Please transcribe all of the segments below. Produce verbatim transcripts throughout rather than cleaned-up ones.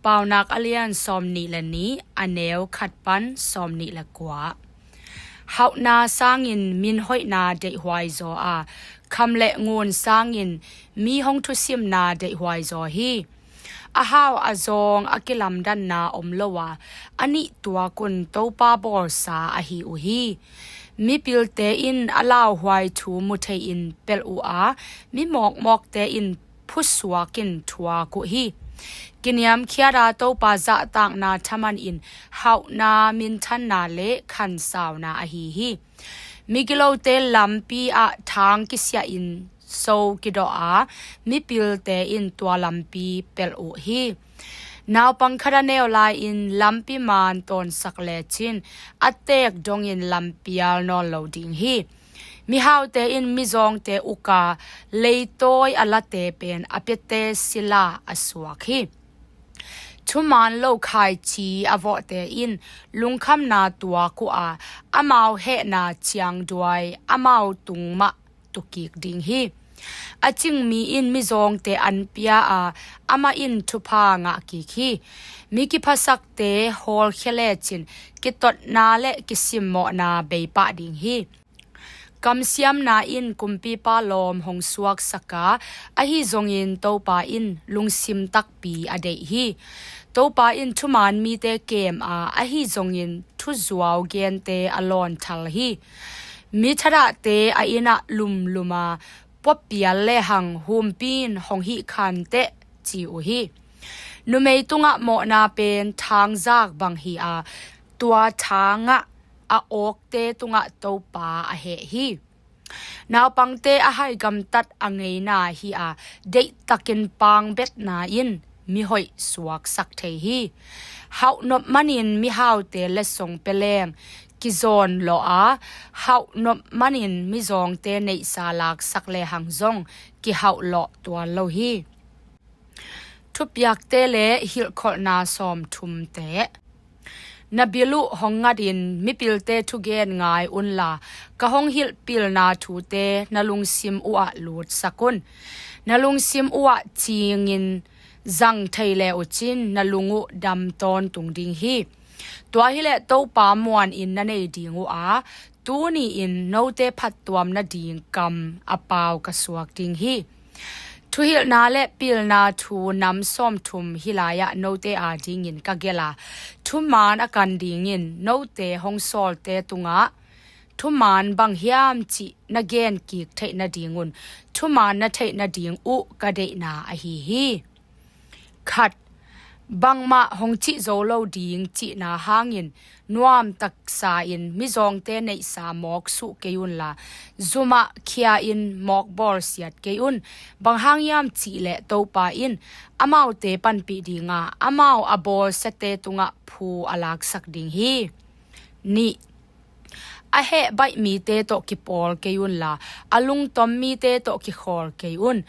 Paunak a lian sawmnih le nih, a neu khat pan sawmnih le kua. Hauhna sangin minhoihna deihhuai zaw a, kham le ngun sangin mi hong thusimna deihhuai zaw hi. A hau a zawng a kilamdanna om lo a, a nih tuakun Topa bawlsa ahi uh hi. Mipilte in a lauhuai thu mu thei-in pelh uh a, mi mawkmawkte in phusuakin thuak uh hi. Kiniamkhiat a Topa zahtakna thaman in hauhna, minthanna le khansauna ahi hi. Migilote lampi ah thang kisiahin so kidawh a, mipilte in tua lampi pelh uh hi. Naupang khat a neu lai-in lampi man tawnsak lecin a teek dongin lampial nawn lo ding hi. Mihaute in mizawngte uk a, leitawi a late pen a piate sila a suak hi. Thuman lo khaici a vawhte in lungkhamna tuak uh a, amau hehna ciangduai amau tung mah tukik ding hi. A cingmi in mizawngte an pia a, amah in thupha ngah kik hi. Mi kiphasakte hawlkhia lecin kitotna le kisimmawhna bei pah ding hi. Kamsiamna in kumpipa lawm hong suaksak a, ahi zongin Topa in lungsim takpi a deih hi. Topa in thuman mite kem a, ahi zongin thuzuau gente a lawnthal hi. Mi thadahte a inn ah lumlum a, puapial lehang humpi in hong hih khanteh ci uh hi. Numei tungah mawhna pen thangzak bang hi a, tua thangah a awkte tungah Topa a heh hi. Naupangte a hai gamtat a ngeina hi a, deihtakin pangbetna in mihoih suaksak thei hi. Hauhnop manin mihaute letsong pia leng kizawn lawh a, hauhnop manin mizawngte neihsa laksak lehang zong kihauh lawh tuan lo hi. Thupiakte le hilhkholhna sawmthumte. Na bil uh hong ngatin mipilte thugen ngai unla, ka hong hilh pilna thute na lungsim uh ah lutsak un. Na lungsim uh ah cingin zang thei le uh cin na lung uh dam tawntung ding hi. Tua hileh Topa muanin na nei ding uh a, tuni-in note phattuam nading kam a pau ka suak ding hi. Thuhilhna le pilna thu nam sawmthum hih lai-ah note adingin ka gelh a, thuman a kan dingin note hong sawlte tungah thuman bang hiam cih na gen kik theih nadingun thuman na theih nading uh ka deihna ahi hi. Khat, bangmah hong cih zo lo ding cihna hangin nuamtaksa in mizawngte neihsa mawk suh kei unla, zumah khia in mawk bawlsiat kei un. Bang hang hiam cihleh Topa in amaute panpih dinga amau a bawlsiate tungah phu a laksak ding hi. Nih, a heh baih mite tawh kipawl kei unla, a lungtom mite tawh kikhawl kei un.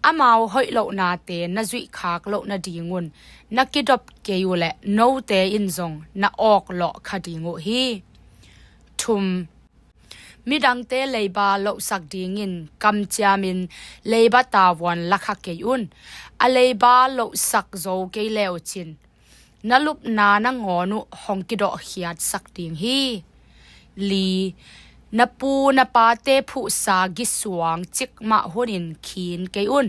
Amau hoih lohnate na zuihkhak loh nadingun na kidop kei uhleh note in zong na awk lawh kha ding uh hi. Thum, midangte leiba lohsak dingin kamciamin leiba tavuan la kha kei un. A leiba lohsak zo kei le uh cin na lupna nangawn uh hong kidawhkhiatsak ding hi. Li, na pu na pate phuhsa gisuang cikmah hunin khin kei un.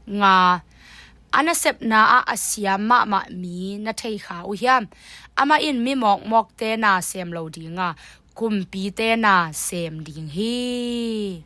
Nga, a nasepna ah a siam mahmah mi na thei kha uh hiam? Amah in mi mawkmawkte na sem lo dinga, kumpite na sem ding hi.